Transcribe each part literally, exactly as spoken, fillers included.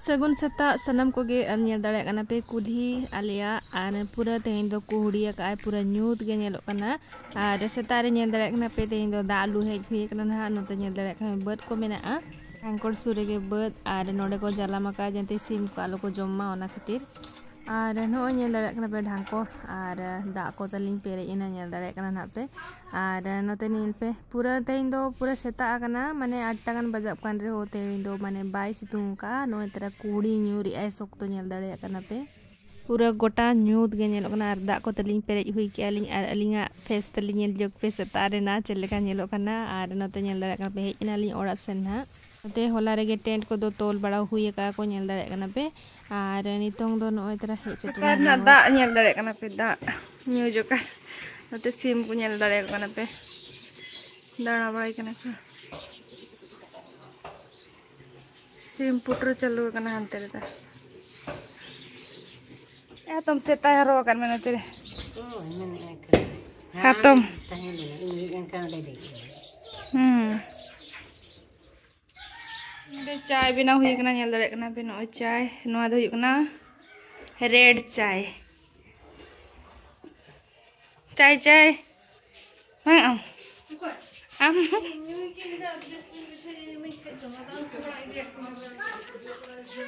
ᱥᱟᱹᱜᱩᱱ ᱥᱮᱛᱟᱜ ᱥᱟᱱᱟᱢ ᱠᱚᱜᱮ᱾ ᱟᱨ ᱧᱮᱞ ᱫᱟᱲᱮᱭᱟᱜ ᱠᱟᱱᱟ ᱯᱮ ᱠᱩᱞᱦᱤ ᱟᱞᱮᱭᱟᱜ, ᱟᱨ ᱯᱩᱨᱟᱹ ᱛᱮᱦᱮᱧ ᱫᱚ ᱠᱩᱦᱲᱤ ᱟᱠᱟᱫ ᱟᱭ, ᱯᱩᱨᱟᱹ ᱧᱩᱛ ᱜᱮ ᱧᱮᱞᱚᱜ ᱠᱟᱱᱟ᱾ ᱟᱨ ᱥᱮᱛᱟᱜ ᱨᱮ ᱧᱮᱞ ᱫᱟᱲᱮᱭᱟᱜ ᱠᱟᱱᱟ ᱯᱮ ᱛᱮᱦᱮᱧ ᱫᱚ ᱫᱟᱜ ᱞᱩ ᱦᱮᱡ ᱦᱩᱭ ᱟᱠᱟᱱᱟ ᱱᱟᱦᱟᱜ᱾ ᱱᱚᱛᱮ ᱧᱮᱞ ᱫᱟᱲᱮᱭᱟᱜ ᱠᱟᱱᱟ ᱵᱟᱹᱫᱽ ᱠᱚ ᱢᱮᱱᱟᱜᱼᱟ, ᱰᱷᱟᱝᱠᱚᱲ ᱥᱩᱨ ᱨᱮᱜᱮ ᱵᱟᱹᱫᱽ, ᱟᱨ ᱱᱚᱰᱮ ᱠᱚ ᱡᱟᱞᱟᱢ ᱟᱠᱟᱫᱼᱟ ᱡᱟᱛᱮ ᱥᱤᱢ ᱠᱚ ᱟᱞᱚ ᱠᱚ ᱡᱚᱢ ᱢᱟ ᱚᱱᱟ ᱠᱷᱟᱹᱛᱤᱨ᱾ ᱟᱨ ᱱᱚᱜᱼᱚᱭ ᱧᱮᱞ ᱫᱟᱲᱮᱭᱟᱜ ᱠᱟᱱᱟ ᱯᱮ ᱰᱷᱟᱝᱠᱚᱲ, ᱟᱨ ᱫᱟᱜ ᱠᱚ ᱛᱟᱹᱞᱤᱧ ᱯᱮᱨᱮᱡ ᱮᱱᱟ, ᱧᱮᱞ ᱫᱟᱲᱮᱭᱟᱜ ᱠᱟᱱᱟ ᱱᱟᱦᱟᱜ ᱯᱮ᱾ ᱟᱨ ᱱᱚᱛᱮ ᱧᱮᱞ ᱯᱮ ᱯᱩᱨᱟᱹ ᱛᱮᱦᱮᱧ ᱫᱚ ᱯᱩᱨᱟᱹ ᱥᱮᱛᱟᱜ ᱟᱠᱟᱱᱟ, ᱢᱟᱱᱮ ᱟᱴ ᱴᱟ ᱜᱟᱱ ᱵᱟᱡᱟᱜ ᱠᱟᱱ ᱨᱮᱦᱚᱸ ᱛᱮᱦᱮᱧ ᱫᱚ ᱢᱟᱱᱮ ᱵᱟᱭ ᱥᱤᱛᱩᱝ ᱟᱠᱟᱫᱼᱟ᱾ ᱱᱚᱜᱼᱚᱭ ᱛᱟᱨᱟ ᱠᱩᱦᱲᱤ ᱧᱩᱨᱮᱜᱼᱟᱭ ᱥᱚᱠᱛᱚ, ᱧᱮᱞ ᱫᱟᱲᱮᱭᱟᱜ ᱠᱟᱱᱟ ᱯᱮ᱾ ᱯᱩᱨᱟᱹ ᱜᱚᱴᱟ ᱧᱩᱛ ᱜᱮ ᱧᱮᱞᱚᱜ ᱠᱟᱱᱟ, ᱟᱨ ᱫᱟᱜ ᱠᱚ ᱛᱟᱹᱞᱤᱧ ᱯᱮᱨᱮᱡ ᱦᱩᱭ ᱠᱮᱜᱼᱟ ᱞᱤᱧ, ᱟᱨ ᱟᱹᱞᱤᱧᱟᱜ ᱯᱷᱮᱥ ᱛᱟᱹᱞᱤᱧ ᱧᱮᱞ ᱡᱳᱜᱽ ᱯᱮ ᱥᱮᱛᱟᱜ ᱨᱮᱱᱟᱜ ᱪᱮᱫ ᱞᱮᱠᱟ ᱧᱮᱞᱚᱜ ᱠᱟᱱᱟ᱾ ᱟᱨ ᱱᱚᱛᱮ ᱧᱮᱞ ᱫᱟᱲᱮᱭᱟᱜ ᱠᱟᱱᱟ ᱯᱮ ᱦᱮᱡ ᱮᱱᱟᱞᱤᱧ ᱚᱲᱟᱜ ᱥᱮᱱ ᱱᱟᱦᱟᱜ᱾ ᱱᱚᱛᱮ ᱦᱚᱞᱟ ᱨᱮᱜᱮ ᱴᱮᱱᱴ ᱠᱚᱫᱚ ᱛᱚᱞ ᱵᱟᱲᱟ ᱦᱩᱭ ᱟᱠᱟᱫᱼᱟ ᱠᱚ, ᱧᱮᱞ ᱫᱟᱲᱮᱭᱟᱜ ᱠᱟᱱᱟ ᱯᱮ᱾ ᱟᱨ ᱱᱤᱛᱚᱝ ᱫᱚ ᱱᱚᱜᱼᱚᱭ ᱛᱟᱨᱟ ᱦᱮᱡ ᱥᱮᱴᱮᱨ ᱥᱮᱛᱟᱜ ᱨᱮᱱᱟᱜ ᱮᱱᱟ᱾ ᱫᱟᱜ ᱧᱮᱞ ᱫᱟᱲᱮᱭᱟᱜ ᱠᱟᱱᱟ ᱯᱮ, ᱫᱟᱜ ᱧᱩ ᱡᱚᱠᱷᱟᱱ ᱱᱚᱛᱮ ᱥᱤᱢ ᱠᱚ ᱧᱮᱞ ᱫᱟᱲᱮᱭᱟᱠᱚ ᱠᱟᱱᱟ ᱯᱮ, ᱫᱟᱬᱟ ᱵᱟᱲᱟᱭ ᱠᱟᱱᱟ ᱠᱚ᱾ ᱥᱤᱢ ᱯᱩᱴᱩᱨ ᱪᱟᱹᱞᱩ ᱟᱠᱟᱱᱟ ᱦᱟᱱᱛᱮ ᱨᱮᱫᱚ᱾ ᱮ, ᱦᱟᱛᱚᱢ ᱥᱮᱛᱟᱭ ᱦᱚᱨᱚᱜ ᱟᱠᱟᱱ ᱢᱮ ᱱᱚᱛᱮ ᱨᱮ᱾ ᱦᱟᱛᱚᱢ᱾ ᱛᱟᱦᱮᱸ ᱞᱮᱱᱟ, ᱤᱧ ᱦᱮᱡ ᱮᱱ ᱠᱷᱟᱱ ᱚᱸᱰᱮ ᱫᱮᱡ ᱮᱱᱟ᱾ ᱦᱩᱸ᱾ ᱱᱚᱰᱮ ᱪᱟᱭ ᱵᱮᱱᱟᱣ ᱦᱩᱭ ᱠᱟᱱᱟ, ᱧᱮᱞ ᱫᱟᱲᱮᱭᱟᱜ ᱠᱟᱱᱟ ᱯᱮ, ᱱᱚᱜᱼᱚᱭ ᱪᱟᱭ᱾ ᱱᱚᱣᱟ ᱫᱚ ᱦᱩᱭᱩᱜ ᱠᱟᱱᱟ ᱨᱮᱰ ᱪᱟᱭ᱾ ᱪᱟᱭ, ᱪᱟᱭ᱾ ᱵᱟᱝ ᱟᱢ? ᱟᱢ?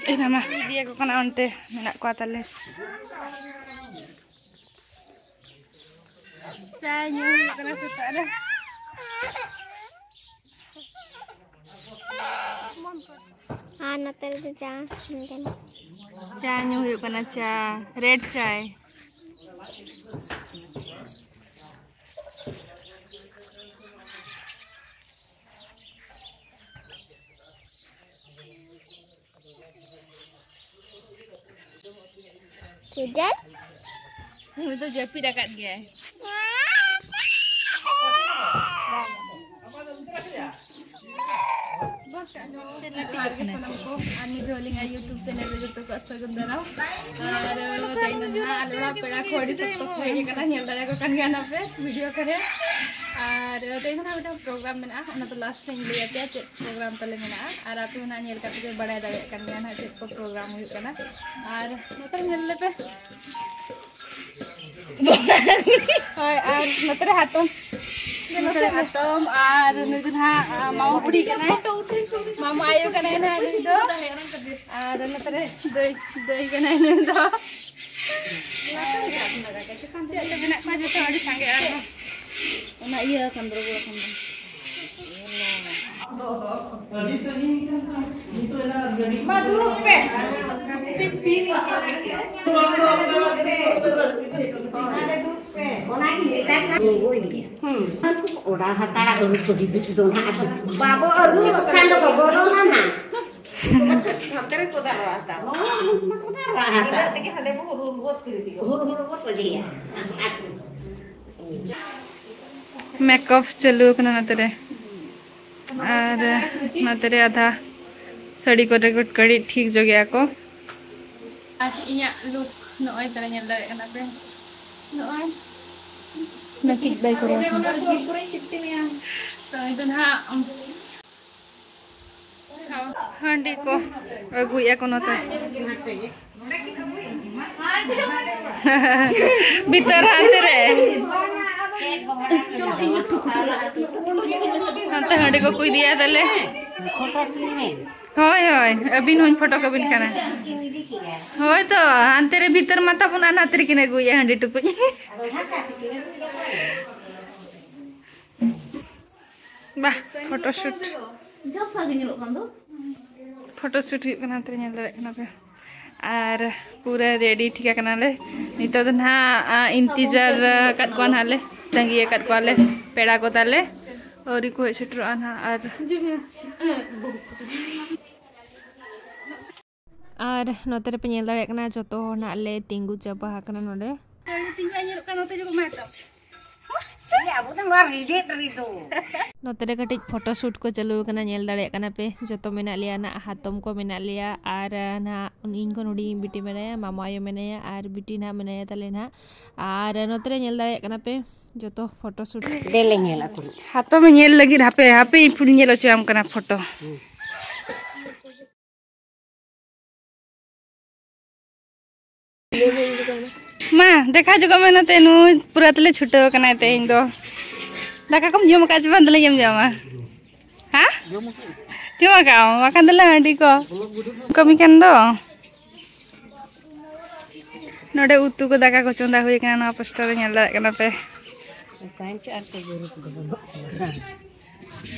ᱮ ᱢᱟᱢᱟ, ᱤᱫᱤᱭᱟᱠᱚ ᱠᱟᱱᱟ, ᱚᱱᱛᱮ ᱢᱮᱱᱟᱜ ᱠᱚᱣᱟ ᱛᱟᱞᱮ᱾ ᱪᱟ ᱧᱩ ᱦᱩᱭᱩᱜ ᱠᱟᱱᱟ ᱥᱮᱛᱟᱜ ᱨᱮ᱾ ᱟᱨ ᱱᱚᱛᱮ ᱨᱮᱫᱚ ᱪᱟ ᱧᱩ ᱠᱟᱱᱟ᱾ ᱪᱟ ᱧᱩ ᱦᱩᱭᱩᱜ ᱠᱟᱱᱟ, ᱪᱟ, ᱨᱮᱰ ᱪᱟᱭ᱾ ᱪᱮᱫᱟᱜ? ᱩᱱᱤ ᱫᱚ ᱡᱟᱹᱯᱤᱫ ᱟᱠᱟᱫ ᱜᱮᱭᱟᱭ᱾ ᱡᱚᱦᱟᱨ ᱜᱮ ᱥᱟᱱᱟᱢ ᱠᱚ, ᱟᱨ ᱢᱤᱫ ᱫᱷᱟᱣ ᱟᱹᱞᱤᱧᱟᱜ YouTube channel ᱨᱮ ᱡᱚᱛᱚ ᱠᱚ ᱥᱟᱹᱜᱩᱱ ᱫᱟᱨᱟᱢ᱾ ᱟᱨ ᱛᱮᱦᱮᱧ ᱫᱚ ᱱᱟᱦᱟᱜ ᱟᱞᱮ ᱚᱲᱟᱜ ᱯᱮᱲᱟ ᱠᱚ ᱟᱹᱰᱤ ᱥᱚᱠᱛᱚ ᱠᱚ ᱦᱮᱡ ᱟᱠᱟᱱᱟ, ᱧᱮᱞ ᱫᱟᱲᱮᱭᱟᱠᱚ ᱠᱟᱱ ᱜᱮᱭᱟ ᱱᱟᱯᱮ video ᱠᱚᱨᱮ᱾ ᱟᱨ ᱛᱮᱦᱮᱧ ᱫᱚ ᱱᱟᱦᱟᱜ ᱢᱤᱫᱴᱟᱝ ᱯᱨᱳᱜᱨᱟᱢ ᱢᱮᱱᱟᱜᱼᱟ, ᱚᱱᱟ ᱫᱚ ᱞᱟᱥᱴ ᱨᱮᱧ ᱞᱟᱹᱭ ᱟᱯᱮᱭᱟ ᱪᱮᱫ ᱯᱨᱳᱜᱨᱟᱢ ᱛᱟᱞᱮ ᱢᱮᱱᱟᱜᱼᱟ᱾ ᱟᱨ ᱟᱯᱮ ᱦᱚᱸ ᱱᱟᱦᱟᱜ ᱧᱮᱞ ᱠᱟᱛᱮ ᱯᱮ ᱵᱟᱲᱟᱭ ᱫᱟᱲᱮᱭᱟᱜ ᱠᱟᱱ ᱜᱮᱭᱟ ᱱᱟᱦᱟᱜ ᱪᱮᱫ ᱠᱚ ᱯᱨᱳᱜᱨᱟᱢ ᱦᱩᱭᱩᱜ ᱠᱟᱱᱟ᱾ ᱟᱨ ᱱᱚᱛᱮ ᱧᱮᱞ ᱞᱮᱯᱮ᱾ ᱦᱳᱭ, ᱟᱨ ᱱᱚᱛᱮ ᱨᱮ ᱦᱟᱛᱚᱢ, ᱱᱚᱛᱮ ᱨᱮ ᱦᱟᱛᱚᱢ, ᱟᱨ ᱱᱩᱭ ᱫᱚ ᱱᱟᱦᱟᱜ, ᱟ, ᱢᱟᱢᱟ ᱵᱩᱰᱷᱤ ᱠᱟᱱᱟᱭ, ᱢᱟᱢᱟ ᱟᱭᱳ ᱠᱟᱱᱟᱭ ᱱᱟᱦᱟᱜ ᱱᱩᱭ ᱫᱚ, ᱟᱨ ᱱᱚᱛᱮ ᱨᱮ ᱫᱟᱹᱭ, ᱫᱟᱹᱭ ᱠᱟᱱᱟᱭ ᱱᱩᱭ ᱫᱚ᱾ ᱪᱮᱫ ᱞᱮᱠᱟ ᱢᱮᱱᱟᱜ ᱠᱚᱣᱟ ᱡᱚᱛᱚ ᱟᱹᱰᱤ ᱥᱟᱸᱜᱮ, ᱟᱨᱦᱚᱸ ᱚᱱᱟ ᱤᱭᱟᱹ ᱠᱷᱟᱱ ᱫᱚ, ᱨᱚᱜᱚᱲ ᱠᱷᱟᱱ ᱫᱚ᱾ ᱢᱟ ᱫᱩᱲᱩᱵ ᱯᱮ᱾ ᱚᱱᱟᱜᱤᱧ ᱢᱮᱛᱟᱭ ᱠᱟᱱᱟ᱾ ᱦᱩᱸ᱾ ᱚᱲᱟᱜ ᱦᱟᱛᱟᱲᱟ ᱟᱹᱨᱩ ᱠᱚ ᱦᱤᱡᱩᱜ ᱫᱚ ᱱᱟᱦᱟᱜ᱾ ᱵᱟᱵᱚ ᱟᱹᱨᱩ ᱞᱮᱠᱚ ᱠᱷᱟᱱ ᱫᱚᱠᱚ ᱵᱚᱞᱚᱱᱟ ᱱᱟᱦᱟᱜ᱾ ᱦᱟᱱᱛᱮ ᱨᱮ ᱠᱚᱫᱟ ᱨᱟᱜ ᱦᱟᱛᱟᱲ᱾ ᱦᱳᱭ, ᱦᱟᱱᱛᱮ ᱢᱟ ᱠᱚᱫᱟ ᱨᱟᱜ ᱦᱟᱛᱟᱲ᱾ ᱤᱱᱟᱹᱜ ᱛᱮᱜᱮ ᱦᱟᱸᱰᱮ ᱵᱚ ᱦᱩᱨ ᱦᱩᱨ ᱜᱚᱫ ᱠᱮᱫᱮ ᱛᱮᱜᱮ᱾ ᱦᱩᱨ ᱦᱩᱨ ᱵᱚ ᱥᱚᱡᱷᱮᱭᱟ᱾ ᱢᱮᱠᱟᱯ ᱪᱟᱹᱞᱩ ᱟᱠᱟᱱᱟ ᱱᱚᱛᱮ ᱨᱮ᱾ ᱟᱨ ᱱᱚᱛᱮ ᱨᱮ ᱟᱫᱷᱟ ᱥᱟᱹᱲᱤ ᱠᱚᱨᱮ ᱠᱚ ᱠᱟᱹᱲᱤ ᱴᱷᱤᱠ ᱡᱚᱜᱮᱜᱼᱟ ᱠᱚ᱾ ᱟᱨ ᱤᱧᱟᱹᱜ ᱞᱩᱠ ᱱᱚᱜᱼᱚᱭ ᱛᱟᱞᱮ ᱧᱮᱞ ᱫᱟᱲᱮᱭᱟᱜ ᱠᱟᱱᱟ ᱯᱮ᱾ ᱱᱚᱜᱼᱚᱭ ᱱᱟᱹᱠᱤᱡ ᱵᱟᱭ ᱠᱚᱨᱟᱣ ᱠᱟᱱᱟ᱾ ᱛᱚ, ᱤᱧ ᱫᱚ ᱱᱟᱦᱟᱜ ᱦᱟᱺᱰᱤ ᱠᱚ ᱟᱹᱜᱩᱭᱮᱫᱼᱟ ᱠᱚ ᱱᱚᱛᱮ᱾ ᱵᱷᱤᱛᱟᱹᱨ ᱦᱟᱱᱛᱮ ᱨᱮ᱾ ᱦᱟᱱᱛᱮ ᱦᱟᱺᱰᱤ ᱠᱚᱠᱚ ᱤᱫᱤᱭᱟ ᱛᱟᱦᱞᱮ᱾ ᱦᱳᱭ, ᱦᱳᱭ, ᱟᱹᱵᱤᱱ ᱦᱚᱸᱧ ᱯᱷᱳᱴᱳ ᱠᱟᱵᱤᱱ ᱠᱟᱱᱟ᱾ ᱦᱳᱭ ᱛᱚ, ᱦᱟᱱᱛᱮ ᱨᱮ ᱵᱷᱤᱛᱟᱹᱨ ᱢᱟ ᱛᱟᱵᱚᱱ ᱟᱨ ᱱᱟᱛᱮ ᱨᱮᱠᱤᱱ ᱟᱹᱜᱩᱭᱮᱫᱼᱟ ᱦᱟᱺᱰᱤ ᱴᱩᱠᱩᱡ᱾ ᱵᱟᱦ, ᱯᱷᱳᱴᱳ ᱥᱩᱴ᱾ ᱯᱷᱳᱴᱳ ᱥᱩᱴ ᱦᱩᱭᱩᱜ ᱠᱟᱱᱟ, ᱱᱚᱛᱮ ᱧᱮᱞ ᱫᱟᱲᱮᱭᱟᱜ ᱠᱟᱱᱟ ᱯᱮ᱾ ᱟᱨ ᱯᱩᱨᱟᱹ ᱨᱮᱰᱤ ᱴᱷᱤᱠ ᱟᱠᱟᱱᱟᱞᱮ᱾ ᱱᱤᱛᱚᱜ ᱫᱚ ᱱᱟᱦᱟᱜ, ᱟ, ᱤᱱᱛᱤᱡᱟᱨ ᱟᱠᱟᱫ ᱠᱚᱣᱟ ᱱᱟᱦᱟᱜ ᱞᱮ, ᱛᱟᱺᱜᱤ ᱟᱠᱟᱫ ᱠᱚᱣᱟᱞᱮ ᱯᱮᱲᱟ ᱠᱚ ᱛᱟᱞᱮ᱾ ᱟᱹᱣᱨᱤ ᱠᱚ ᱦᱮᱡ ᱥᱮᱴᱮᱨᱚᱜᱼᱟ ᱱᱟᱦᱟᱜ᱾ ᱟᱨ, ᱟᱨ ᱱᱚᱛᱮ ᱨᱮᱯᱮ ᱧᱮᱞ ᱫᱟᱲᱮᱭᱟᱜ ᱠᱟᱱᱟ, ᱡᱚᱛᱚ ᱦᱚᱲ ᱱᱟᱦᱟᱜ ᱞᱮ ᱛᱤᱸᱜᱩ ᱪᱟᱵᱟ ᱟᱠᱟᱱᱟ ᱱᱚᱰᱮ᱾ ᱱᱚᱛᱮ ᱨᱮ ᱠᱟᱹᱴᱤᱡ ᱯᱷᱳᱴᱳ ᱥᱩᱴ ᱠᱚ ᱪᱟᱹᱞᱩ ᱟᱠᱟᱱᱟ, ᱧᱮᱞ ᱫᱟᱲᱮᱭᱟᱜ ᱠᱟᱱᱟ ᱯᱮ᱾ ᱡᱚᱛᱚ ᱢᱮᱱᱟᱜ ᱞᱮᱭᱟ ᱱᱟᱜ, ᱦᱟᱛᱚᱢ ᱠᱚ ᱢᱮᱱᱟᱜ ᱞᱮᱭᱟ, ᱟᱨ ᱱᱟᱜ ᱤᱧ ᱠᱷᱚᱱ ᱦᱩᱰᱤᱧ ᱵᱤᱴᱤ ᱢᱮᱱᱟᱭᱟ, ᱢᱟᱢᱟ ᱟᱭᱳ ᱢᱮᱱᱟᱭᱟ, ᱟᱨ ᱵᱤᱴᱤ ᱱᱟᱜ ᱢᱮᱱᱟᱭᱟ ᱛᱟᱞᱮ ᱱᱟᱜ᱾ ᱟᱨ ᱱᱚᱛᱮ ᱨᱮ ᱧᱮᱞ ᱫᱟᱲᱮᱭᱟᱜ ᱠᱟᱱᱟ ᱯᱮ, ᱡᱚᱛᱚ ᱯᱷᱳᱴᱳ ᱥᱩᱴ᱾ ᱫᱮᱞᱮ ᱧᱮᱞ ᱟᱹᱜᱩ᱾ ᱦᱟᱛᱚᱢ ᱧᱮᱞ ᱞᱟᱹᱜᱤᱫ, ᱦᱟᱯᱮ, ᱦᱟᱯᱮ, ᱤᱧ ᱯᱷᱩᱞ ᱧᱮᱞ ᱦᱚᱪᱚᱭᱟᱢ ᱠᱟᱱᱟ ᱯᱷᱳᱴᱳ᱾ ᱢᱟ, ᱫᱮᱠᱷᱟ ᱡᱚᱝᱚᱜ ᱢᱮ ᱱᱚᱛᱮ, ᱱᱩᱭ ᱯᱩᱨᱟᱹ ᱛᱮᱞᱮ ᱪᱷᱩᱴᱟᱹᱣ ᱟᱠᱟᱱᱟ ᱛᱮᱦᱮᱧ ᱫᱚ᱾ ᱫᱟᱠᱟ ᱠᱚᱢ ᱡᱚᱢ ᱟᱠᱟᱫ ᱪᱮ ᱵᱟᱝ? ᱫᱮᱞᱟᱧ ᱮᱢ ᱡᱚᱢᱟ᱾ ᱦᱮᱸ? ᱡᱚᱢ ᱟᱠᱟᱫ ᱟᱢ? ᱵᱟᱠᱷᱟᱱ ᱫᱚᱞᱮ ᱦᱟᱺᱰᱤ ᱠᱚ ᱠᱟᱹᱢᱤ ᱠᱟᱱ ᱫᱚ᱾ ᱱᱚᱰᱮ ᱩᱛᱩ ᱠᱚ, ᱫᱟᱠᱟ ᱠᱚ ᱪᱚᱸᱫᱟ ᱦᱩᱭ ᱟᱠᱟᱱᱟ, ᱱᱚᱣᱟ ᱯᱟᱥᱴᱟ ᱨᱮ ᱧᱮᱞ ᱫᱟᱲᱮᱭᱟᱜ ᱠᱟᱱᱟ ᱯᱮ᱾ ᱚᱠᱟᱭᱮᱱ ᱪᱚ ᱟᱨ ᱠᱚ ᱜᱩᱨᱩ ᱠᱚᱫᱚ ᱵᱟᱹᱱᱩᱜ ᱠᱚᱣᱟ᱾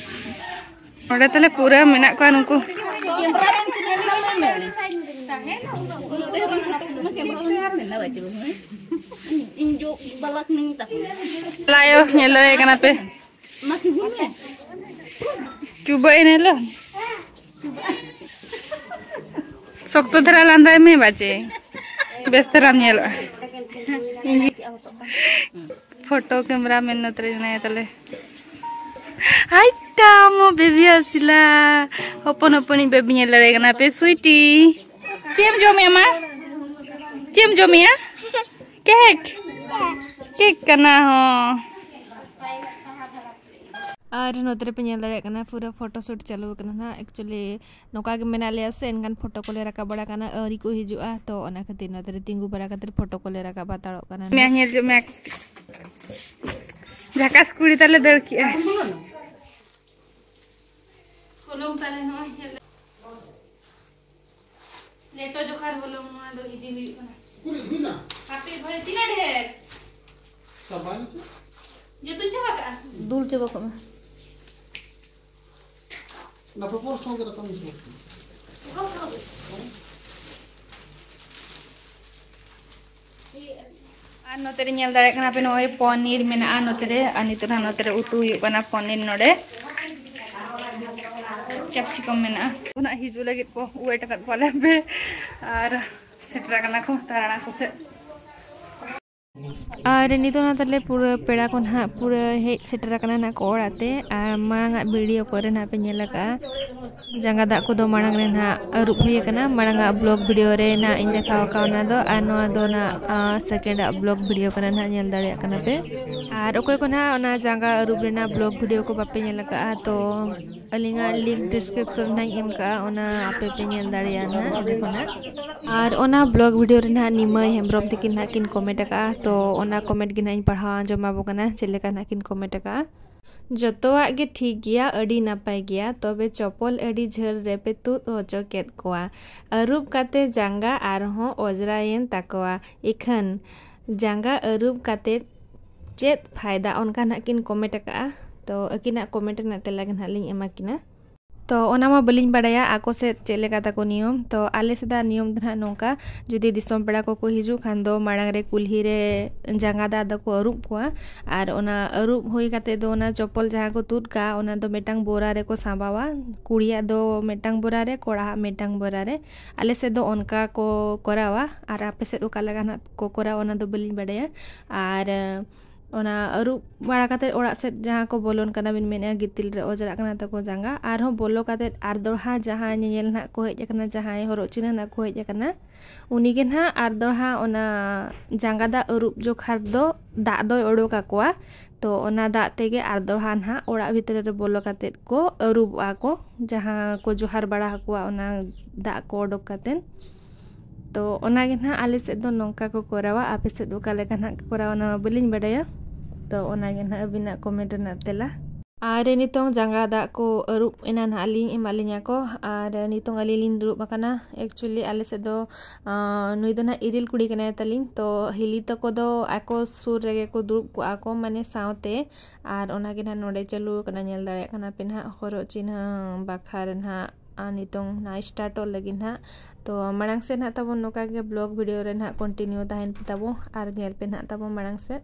ᱱᱚᱰᱮ ᱛᱟᱦᱞᱮ ᱯᱩᱨᱟᱹ ᱢᱮᱱᱟᱜ ᱠᱚᱣᱟ ᱱᱩᱠᱩ᱾ ᱤᱧ ᱡᱚ ᱵᱟᱞᱟ ᱠᱟᱹᱱᱟᱹᱧ ᱛᱟᱠᱚ᱾ ᱞᱟᱭᱚ, ᱧᱮᱞᱚᱜ ᱠᱟᱱᱟ ᱯᱮ᱾ ᱪᱩᱵᱟᱹᱜ ᱮᱱ ᱦᱤᱞᱳᱜ᱾ ᱥᱚᱠᱛᱚ ᱫᱷᱟᱨᱟ ᱞᱟᱸᱫᱟᱭ ᱢᱮ ᱵᱟᱪᱮ, ᱵᱮᱥ ᱫᱷᱟᱨᱟᱢ ᱧᱮᱞᱚᱜᱼᱟ᱾ ᱯᱷᱳᱴᱳ ᱠᱮᱢᱨᱟ ᱢᱮᱱ ᱱᱚᱛᱮ ᱨᱮ ᱢᱮᱱᱟᱭᱟ ᱛᱟᱞᱮ᱾ ᱦᱟᱭ ᱴᱟᱢᱳ ᱵᱮᱵᱤ ᱟᱥᱤᱞᱟ, ᱦᱚᱯᱚᱱ ᱦᱚᱯᱚᱱᱤᱡ ᱵᱮᱵᱤ ᱧᱮᱞ ᱫᱟᱲᱮᱭᱟᱜ ᱠᱟᱱᱟ ᱯᱮ, ᱥᱩᱭᱴᱤ᱾ ᱪᱮᱫ ᱮᱢ ᱡᱚᱢᱮᱜᱼᱟ ᱢᱟ? ᱪᱮᱫ ᱮᱢ ᱡᱚᱢᱮᱜᱼᱟ? ᱠᱮᱠ? ᱠᱮᱠ ᱠᱟᱱᱟ ᱦᱚᱸ᱾ ᱟᱨ ᱱᱚᱛᱮ ᱨᱮᱯᱮ ᱧᱮᱞ ᱫᱟᱲᱮᱭᱟᱜ ᱠᱟᱱᱟ, ᱯᱩᱨᱟᱹ ᱯᱷᱳᱴᱳ ᱥᱩᱴ ᱪᱟᱹᱞᱩ ᱟᱠᱟᱱᱟ ᱱᱟᱦᱟᱜ᱾ ᱮᱠᱪᱩᱭᱮᱞᱤ ᱱᱚᱝᱠᱟ ᱜᱮ ᱢᱮᱱᱟᱜ ᱞᱮᱭᱟ ᱥᱮ, ᱮᱱᱠᱷᱟᱱ ᱯᱷᱳᱴᱳ ᱠᱚᱞᱮ ᱨᱟᱠᱟᱵ ᱵᱟᱲᱟ ᱠᱟᱱᱟ, ᱟᱹᱣᱨᱤ ᱠᱚ ᱦᱤᱡᱩᱜᱼᱟ, ᱛᱚ ᱚᱱᱟ ᱠᱷᱟᱹᱛᱤᱨ ᱱᱚᱛᱮ ᱨᱮ ᱛᱤᱸᱜᱩ ᱵᱟᱲᱟ ᱠᱟᱛᱮ ᱯᱷᱳᱴᱳ ᱠᱚᱞᱮ ᱨᱟᱠᱟᱵ ᱦᱟᱛᱟᱲᱚᱜ ᱠᱟᱱᱟ ᱱᱟᱦᱟᱜ᱾ ᱧᱮᱞ ᱡᱚᱝ ᱢᱮ, ᱡᱷᱟᱠᱟᱥ ᱠᱩᱲᱤ ᱛᱟᱞᱮ ᱫᱟᱹᱲ ᱠᱮᱜᱼᱟ᱾ ᱦᱚᱞᱚᱝ ᱛᱟᱞᱮ ᱱᱚᱜᱼᱚᱭ ᱧᱮᱞ ᱞᱮᱴᱚ ᱡᱚᱠᱷᱟᱨ ᱦᱚᱞᱚᱝ ᱱᱚᱣᱟ ᱫᱚ ᱤᱫᱤ ᱦᱩᱭᱩᱜ ᱠᱟᱱᱟ᱾ ᱦᱟᱯᱮ ᱵᱷᱟᱹᱭ, ᱛᱤᱱᱟᱹᱜ ᱰᱷᱮᱨ? ᱡᱚᱛᱚᱧ ᱪᱟᱵᱟ ᱠᱟᱜᱼᱟ᱾ ᱫᱩᱞ ᱪᱟᱵᱟ ᱠᱚᱜ ᱢᱮ᱾ ᱚᱱᱟ ᱯᱚᱯᱚᱨ ᱥᱚᱸᱜᱮ ᱨᱮ ᱠᱟᱹᱢᱤ ᱥᱚᱸᱜᱮ᱾ ᱟᱨ ᱱᱚᱛᱮ ᱨᱮ ᱧᱮᱞ ᱫᱟᱲᱮᱭᱟᱜ ᱠᱟᱱᱟ ᱯᱮ, ᱱᱚᱜᱼᱚᱭ ᱯᱚᱱᱤᱨ ᱢᱮᱱᱟᱜᱼᱟ ᱱᱚᱛᱮ ᱨᱮ, ᱟᱨ ᱱᱤᱛᱚᱜ ᱱᱟᱜ ᱱᱚᱛᱮ ᱨᱮ ᱩᱛᱩ ᱦᱩᱭᱩᱜ ᱠᱟᱱᱟ ᱯᱚᱱᱤᱨ ᱱᱚᱰᱮ᱾ ᱠᱮᱯᱥᱤᱠᱟᱢ ᱢᱮᱱᱟᱜᱼᱟ᱾ ᱩᱱᱟᱹᱜ ᱦᱤᱡᱩᱜ ᱞᱟᱹᱜᱤᱫ ᱠᱚ ᱣᱮᱴ ᱟᱠᱟᱫ ᱠᱚᱣᱟᱞᱮ ᱦᱟᱯᱮ, ᱟᱨ ᱥᱮᱴᱮᱨ ᱟᱠᱟᱱᱟ ᱠᱚ ᱛᱟᱨᱟᱲᱟ ᱠᱚ ᱥᱮᱫ᱾ ᱟᱨ ᱱᱤᱛᱚᱜ ᱱᱟ ᱛᱟᱞᱮ ᱯᱩᱨᱟᱹ ᱯᱮᱲᱟ ᱠᱚ ᱱᱟᱦᱟᱜ ᱯᱩᱨᱟᱹ ᱦᱮᱡ ᱥᱮᱴᱮᱨ ᱟᱠᱟᱱᱟ ᱱᱟᱦᱟᱜ ᱠᱚ ᱚᱲᱟᱜ ᱛᱮ᱾ ᱟᱨ ᱢᱟᱲᱟᱝ ᱟᱜ ᱵᱷᱤᱰᱤᱭᱳ ᱠᱚᱨᱮ ᱱᱟᱦᱟᱜ ᱯᱮ ᱧᱮᱞ ᱟᱠᱟᱫᱼᱟ, ᱡᱟᱸᱜᱟ ᱫᱟᱜ ᱠᱚᱫᱚ ᱢᱟᱲᱟᱝ ᱨᱮ ᱱᱟᱦᱟᱜ ᱟᱹᱨᱩᱵ ᱦᱩᱭ ᱟᱠᱟᱱᱟ᱾ ᱢᱟᱲᱟᱝ ᱟᱜ ᱵᱞᱚᱜ ᱵᱷᱤᱰᱤᱭᱳ ᱨᱮ ᱱᱟᱦᱟᱜ ᱤᱧ ᱫᱮᱠᱷᱟᱣ ᱟᱠᱟᱫ ᱚᱱᱟ ᱫᱚ, ᱟᱨ ᱱᱚᱣᱟ ᱫᱚ ᱱᱟᱦᱟᱜ ᱥᱮᱠᱮᱱᱰ ᱟᱜ ᱵᱞᱚᱜ ᱵᱷᱤᱰᱤᱭᱳ ᱠᱟᱱᱟ ᱱᱟᱦᱟᱜ, ᱧᱮᱞ ᱫᱟᱲᱮᱭᱟᱜ ᱠᱟᱱᱟ ᱯᱮ᱾ ᱟᱨ ᱚᱠᱚᱭ ᱠᱚ ᱱᱟᱦᱟᱜ ᱚᱱᱟ ᱡᱟᱸᱜᱟ ᱟᱹᱨᱩᱵ ᱨᱮᱱᱟᱜ ᱵᱞᱚᱜ ᱵᱷᱤᱰᱤᱭᱳ ᱠᱚ ᱵᱟᱯᱮ ᱧᱮᱞ ᱟᱠᱟᱫᱼᱟ, ᱛᱚ ᱟᱹᱞᱤᱧᱟᱜ ᱞᱤᱝᱠ ᱰᱤᱥᱠᱨᱤᱯᱥᱚᱱ ᱨᱮ ᱱᱟᱦᱟᱜ ᱤᱧ ᱮᱢ ᱠᱟᱜᱼᱟ, ᱚᱱᱟ ᱟᱯᱮ ᱯᱮ ᱧᱮᱞ ᱫᱟᱲᱮᱭᱟᱜᱼᱟ ᱱᱟᱦᱟᱜ ᱚᱸᱰᱮ ᱠᱷᱚᱱᱟᱜ᱾ ᱟᱨ ᱚᱱᱟ ᱵᱞᱚᱜ ᱵᱷᱤᱰᱤᱭᱳ ᱨᱮ ᱱᱟᱦᱟᱜ ᱱᱤᱢᱟᱹᱭ ᱦᱮᱢᱵᱨᱚᱢ ᱛᱤᱠᱤᱱ ᱱᱟᱦᱟᱜ ᱠᱤᱱ ᱠᱚᱢᱮᱱᱴ ᱟᱠᱟᱫᱼᱟ, ᱛᱚ ᱚᱱᱟ ᱠᱚᱢᱮᱱᱴ ᱜᱮ ᱱᱟᱦᱟᱜ ᱤᱧ ᱯᱟᱲᱦᱟᱣ ᱟᱸᱡᱚᱢ ᱟᱵᱚ ᱠᱟᱱᱟ, ᱪᱮᱫ ᱞᱮᱠᱟ ᱱᱟᱦᱟᱜ ᱠᱤᱱ ᱠᱚᱢᱮᱱᱴ ᱟᱠᱟᱫᱼᱟ᱾ ᱡᱚᱛᱚᱣᱟᱜ ᱜᱮ ᱴᱷᱤᱠ ᱜᱮᱭᱟ, ᱟᱹᱰᱤ ᱱᱟᱯᱟᱭ ᱜᱮᱭᱟ, ᱛᱚᱵᱮ ᱪᱚᱯᱚᱞ ᱟᱹᱰᱤ ᱡᱷᱟᱹᱞ ᱨᱮᱯᱮ ᱛᱩᱫ ᱦᱚᱪᱚ ᱠᱮᱫ ᱠᱚᱣᱟ᱾ ᱟᱹᱨᱩᱵ ᱠᱟᱛᱮ ᱡᱟᱸᱜᱟ ᱟᱨᱦᱚᱸ ᱚᱡᱽᱨᱟᱭᱮᱱ ᱛᱟᱠᱚᱣᱟ᱾ ᱤᱠᱷᱟᱹᱱ ᱡᱟᱸᱜᱟ ᱟᱹᱨᱩᱵ ᱠᱟᱛᱮ ᱪᱮᱫ ᱯᱷᱟᱭᱫᱟ? ᱚᱱᱠᱟ ᱱᱟᱦᱟᱜ ᱠᱤᱱ ᱠᱚᱢᱮᱱᱴ ᱟᱠᱟᱫᱼᱟ᱾ ᱛᱚ ᱟᱹᱠᱤᱱᱟᱜ ᱠᱚᱢᱮᱱᱴ ᱨᱮᱱᱟᱜ ᱛᱮᱞᱟ ᱜᱮ ᱱᱟᱦᱟᱜ ᱞᱤᱧ ᱮᱢᱟ ᱠᱤᱱᱟ᱾ ᱛᱚ ᱚᱱᱟ ᱢᱟ ᱵᱟᱹᱞᱤᱧ ᱵᱟᱲᱟᱭᱟ ᱟᱠᱚ ᱥᱮᱫ ᱪᱮᱫ ᱞᱮᱠᱟ ᱛᱟᱠᱚ ᱱᱤᱭᱚᱢ᱾ ᱛᱚ ᱟᱞᱮ ᱥᱮᱫᱟᱜ ᱱᱤᱭᱚᱢ ᱫᱚ ᱱᱟᱦᱟᱜ ᱱᱚᱝᱠᱟ, ᱡᱩᱫᱤ ᱫᱤᱥᱚᱢ ᱯᱮᱲᱟ ᱠᱚᱠᱚ ᱦᱤᱡᱩᱜ ᱠᱷᱟᱱ ᱫᱚ ᱢᱟᱲᱟᱝ ᱨᱮ ᱠᱩᱞᱦᱤ ᱨᱮ ᱡᱟᱸᱜᱟ ᱫᱟᱜ ᱫᱚᱠᱚ ᱟᱹᱨᱩᱵ ᱠᱚᱣᱟ᱾ ᱟᱨ ᱚᱱᱟ ᱟᱹᱨᱩᱵ ᱦᱩᱭ ᱠᱟᱛᱮ ᱫᱚ ᱚᱱᱟ ᱪᱚᱯᱚᱞ ᱡᱟᱦᱟᱸ ᱠᱚ ᱛᱩᱫ ᱠᱟᱜᱼᱟ, ᱚᱱᱟ ᱫᱚ ᱢᱤᱫᱴᱟᱝ ᱵᱚᱨᱟ ᱨᱮᱠᱚ ᱥᱟᱸᱵᱟᱣᱟ᱾ ᱠᱩᱲᱤᱭᱟᱜ ᱫᱚ ᱢᱤᱫᱴᱟᱝ ᱵᱚᱨᱟ ᱨᱮ, ᱠᱚᱲᱟᱣᱟᱜ ᱢᱤᱫᱴᱟᱝ ᱵᱚᱨᱟ ᱨᱮ᱾ ᱟᱞᱮ ᱥᱮᱫ ᱫᱚ ᱚᱱᱠᱟ ᱠᱚ ᱠᱚᱨᱟᱣᱟ, ᱟᱨ ᱟᱯᱮ ᱥᱮᱫ ᱚᱠᱟ ᱞᱮᱠᱟ ᱱᱟᱦᱟᱜ ᱠᱚ ᱠᱚᱨᱟᱣᱟ, ᱚᱱᱟ ᱫᱚ ᱵᱟᱹᱞᱤᱧ ᱵᱟᱰᱟᱭᱟ᱾ ᱟᱨ ᱚᱱᱟ ᱟᱹᱨᱩᱵ ᱵᱟᱲᱟ ᱠᱟᱛᱮ ᱚᱲᱟᱜ ᱥᱮᱫ ᱡᱟᱦᱟᱸ ᱠᱚ ᱵᱚᱞᱚᱱ ᱠᱟᱱᱟ ᱵᱤᱱ ᱢᱮᱱᱮᱫᱼᱟ, ᱜᱤᱛᱤᱞ ᱨᱮ ᱚᱡᱽᱨᱟᱜ ᱠᱟᱱᱟ ᱛᱟᱠᱚ ᱡᱟᱸᱜᱟ, ᱟᱨᱦᱚᱸ ᱵᱚᱞᱚ ᱠᱟᱛᱮ ᱟᱨ ᱫᱚᱲᱦᱟ ᱡᱟᱦᱟᱸᱭ ᱧᱮᱧᱮᱞ ᱱᱟᱦᱟᱜ ᱠᱚ ᱦᱮᱡ ᱟᱠᱟᱱᱟ, ᱡᱟᱦᱟᱸᱭ ᱦᱚᱨᱚᱜ ᱪᱤᱱᱦᱟᱹ ᱱᱟᱦᱟᱜ ᱠᱚ ᱦᱮᱡ ᱟᱠᱟᱱᱟ, ᱩᱱᱤ ᱜᱮ ᱱᱟᱦᱟᱜ ᱟᱨ ᱫᱚᱲᱦᱟ ᱚᱱᱟ ᱡᱟᱸᱜᱟ ᱫᱟᱜ ᱟᱹᱨᱩᱵ ᱡᱚᱠᱷᱟ ᱫᱚ ᱫᱟᱜ ᱫᱚᱭ ᱚᱰᱚᱠ ᱟᱠᱚᱣᱟ᱾ ᱛᱚ ᱚᱱᱟ ᱫᱟᱜ ᱛᱮᱜᱮ ᱟᱨ ᱫᱚᱲᱦᱟ ᱱᱟᱦᱟᱜ ᱚᱲᱟᱜ ᱵᱷᱤᱛᱨᱤ ᱨᱮ ᱵᱚᱞᱚ ᱠᱟᱛᱮ ᱠᱚ ᱟᱹᱨᱩᱵᱚᱜᱼᱟ ᱠᱚ, ᱡᱟᱦᱟᱸ ᱠᱚ ᱡᱚᱦᱟᱨ ᱵᱟᱲᱟ ᱟᱠᱚᱣᱟ, ᱚᱱᱟ ᱫᱟᱜ ᱠᱚ ᱚᱰᱚᱠ ᱠᱟᱛᱮ᱾ ᱛᱚ ᱚᱱᱟᱜᱮ ᱱᱟᱦᱟᱜ ᱟᱞᱮ ᱥᱮᱫ ᱫᱚ ᱱᱚᱝᱠᱟ ᱠᱚ ᱠᱚᱨᱟᱣᱟ, ᱟᱯᱮ ᱥᱮᱫ ᱚᱠᱟ ᱞᱮᱠᱟ ᱱᱟᱦᱟᱜ ᱠᱚ ᱠᱚᱨᱟᱣᱟ, ᱚᱱᱟ ᱢᱟ ᱵᱟᱹᱞᱤᱧ ᱵᱟᱰᱟᱭᱟ᱾ ᱛᱚ ᱚᱱᱟᱜᱮ ᱱᱟᱦᱟᱜ ᱟᱹᱵᱤᱱᱟᱜ ᱠᱚᱢᱮᱱᱴ ᱨᱮᱱᱟᱜ ᱛᱮᱞᱟ᱾ ᱟᱨ ᱱᱤᱛᱚᱝ ᱡᱟᱸᱜᱟ ᱫᱟᱜ ᱠᱚ ᱟᱹᱨᱩᱵ ᱮᱱᱟ ᱱᱟᱦᱟᱜ ᱞᱤᱧ ᱮᱢᱟᱫ ᱞᱤᱧᱟ ᱠᱚ, ᱟᱨ ᱱᱤᱛᱚᱝ ᱟᱹᱞᱤᱧ ᱞᱤᱧ ᱫᱩᱲᱩᱵ ᱟᱠᱟᱱᱟ᱾ ᱮᱠᱪᱩᱭᱮᱞᱤ ᱟᱞᱮ ᱥᱮᱫ ᱫᱚ, ᱟᱸ, ᱱᱩᱭ ᱫᱚ ᱱᱟᱦᱟᱜ ᱤᱨᱤᱞ ᱠᱩᱲᱤ ᱠᱟᱱᱟᱭ ᱛᱟᱹᱞᱤᱧ, ᱛᱚ ᱦᱤᱞᱤ ᱛᱟᱠᱚ ᱫᱚ ᱟᱠᱚ ᱥᱩᱨ ᱨᱮᱜᱮ ᱠᱚ ᱫᱩᱲᱩᱵ ᱠᱚᱜᱼᱟ ᱠᱚ, ᱢᱟᱱᱮ ᱥᱟᱶᱛᱮ᱾ ᱟᱨ ᱚᱱᱟᱜᱮ ᱱᱟᱦᱟᱜ ᱱᱚᱰᱮ ᱪᱟᱹᱞᱩ ᱟᱠᱟᱱᱟ, ᱧᱮᱞ ᱫᱟᱲᱮᱭᱟᱜ ᱠᱟᱱᱟ ᱯᱮ ᱱᱟᱦᱟᱜ ᱦᱚᱨᱚᱜ ᱪᱤᱱᱦᱟᱹ ᱵᱟᱠᱷᱨᱟ ᱱᱟᱦᱟᱜ ᱟᱨ ᱱᱤᱛᱚᱝ ᱱᱟᱜ ᱥᱴᱟᱨᱴᱚᱜ ᱞᱟᱹᱜᱤᱫ ᱱᱟᱜ᱾ ᱛᱚ ᱢᱟᱲᱟᱝ ᱥᱮᱫ ᱱᱟᱜ ᱛᱟᱵᱚᱱ ᱱᱚᱝᱠᱟ ᱜᱮ ᱵᱞᱚᱜ ᱵᱷᱤᱰᱤᱭᱳ ᱨᱮ ᱱᱟᱜ ᱠᱚᱱᱴᱤᱱᱤᱭᱩ ᱛᱟᱦᱮᱱ ᱯᱮ ᱛᱟᱵᱚ ᱟᱨ ᱧᱮᱞ ᱯᱮ ᱱᱟᱜ ᱛᱟᱵᱚ ᱢᱟᱲᱟᱝ ᱥᱮᱫ᱾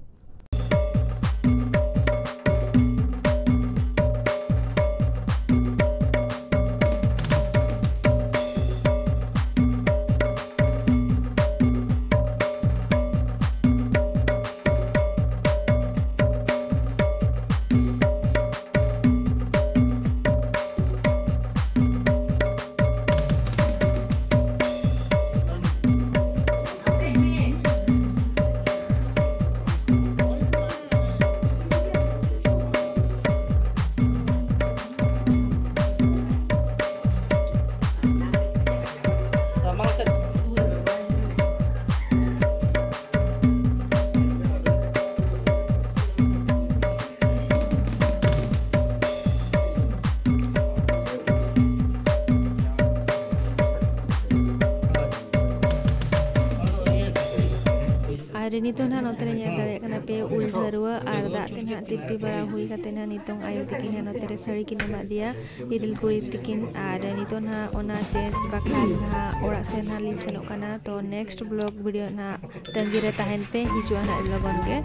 ᱟᱨ ᱱᱤᱛᱚᱜ ᱱᱟᱦᱟᱜ ᱱᱚᱛᱮ ᱨᱮ ᱧᱮᱞ ᱫᱟᱲᱮᱭᱟᱜ ᱠᱟᱱᱟ ᱯᱮ ᱩᱞ ᱰᱷᱟᱹᱨᱣᱟᱹ ᱟᱨ ᱫᱟᱜ ᱛᱮ ᱱᱟᱦᱟᱜ ᱛᱤᱯᱤ ᱵᱟᱲᱟ ᱦᱩᱭ ᱠᱟᱛᱮ ᱱᱟᱦᱟᱜ ᱱᱤᱛᱚᱝ ᱟᱭᱳ ᱛᱟᱹᱠᱤᱱ ᱱᱟᱦᱟᱜ ᱱᱚᱛᱮ ᱨᱮ ᱥᱟᱹᱲᱤ ᱠᱤᱱ ᱮᱢᱟᱫᱮᱭᱟ ᱤᱫᱤᱞ ᱠᱩᱲᱤ ᱛᱟᱹᱠᱤᱱ᱾ ᱟᱨ ᱱᱤᱛᱚᱜ ᱱᱟᱦᱟᱜ ᱚᱱᱟ ᱪᱮᱧᱡᱽ ᱵᱟᱠᱷᱨᱟ ᱱᱟᱦᱟᱜ ᱚᱲᱟᱜ ᱥᱮᱱ ᱱᱟᱦᱟᱜ ᱞᱤᱧ ᱥᱮᱱᱚᱜ ᱠᱟᱱᱟ᱾ ᱛᱚ next vlog video ᱱᱟᱦᱟᱜ ᱛᱟᱺᱜᱤ ᱨᱮ ᱛᱟᱦᱮᱱ ᱯᱮ, ᱦᱤᱡᱩᱜᱼᱟ ᱱᱟᱦᱟᱜ ᱞᱚᱜᱚᱱ ᱜᱮ᱾